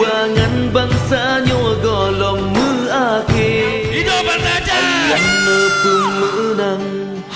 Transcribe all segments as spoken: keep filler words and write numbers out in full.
Ngon bansa nyoe gohlom meuakhé. Hidup Partai Aceh! Allah neupeumeunang.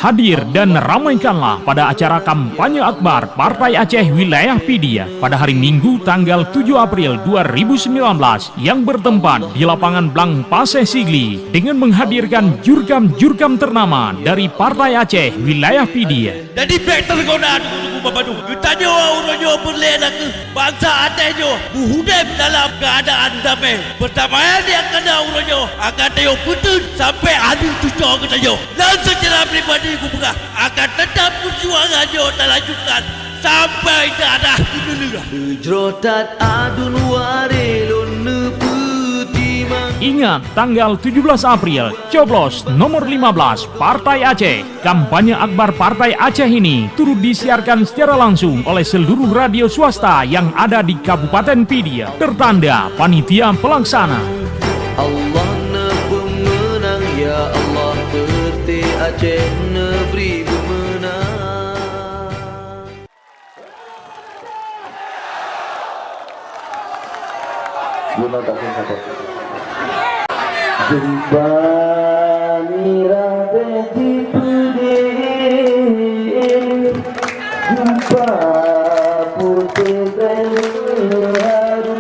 Hadir dan ramaikanlah pada acara kampanye akbar Partai Aceh Wilayah Pidie pada hari Minggu tanggal tujuh April dua ribu sembilan belas yang bertempat di lapangan Blang Paseh Sigli dengan menghadirkan jurkam-jurkam ternama dari Partai Aceh Wilayah Pidie. Jadi bék teugoda teungku-teungku banmandum. Geutanyoe uroe nyoe peureulée nakeuh bansa Aceh nyoe meuhudép dalam keuadaan damé. Peurdamaian nyang kana uroe nyoe akan tanyoe peuteun sampoe aneuk cucoe geutanyoe. Dan seucara pribadi kupeugah akan teutap peujuangan nyoe talanjutkan sampai dadah keuneulheueh. Beujroh that aduen warée lôn neupeutimang. Ingat, tanggal tujuh belas April, coblos nomor lima belas, Partai Aceh. Kampanye akbar Partai Aceh ini turut disiarkan secara langsung oleh seluruh radio swasta yang ada di Kabupaten Pidie. Tertanda panitia pelaksana. Allah neupeumeunang, ya Allah, Partai Aceh neubri beumeunang. Guna tak sing sabar. Jumpa nira beti pudin, jumpa putih haru,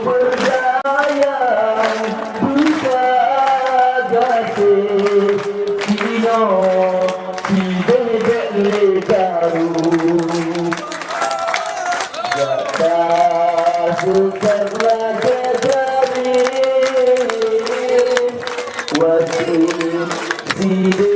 perdayang buka gaséh, Cino Sibebek lé karu, gata seukar lagée jari, watée sibebek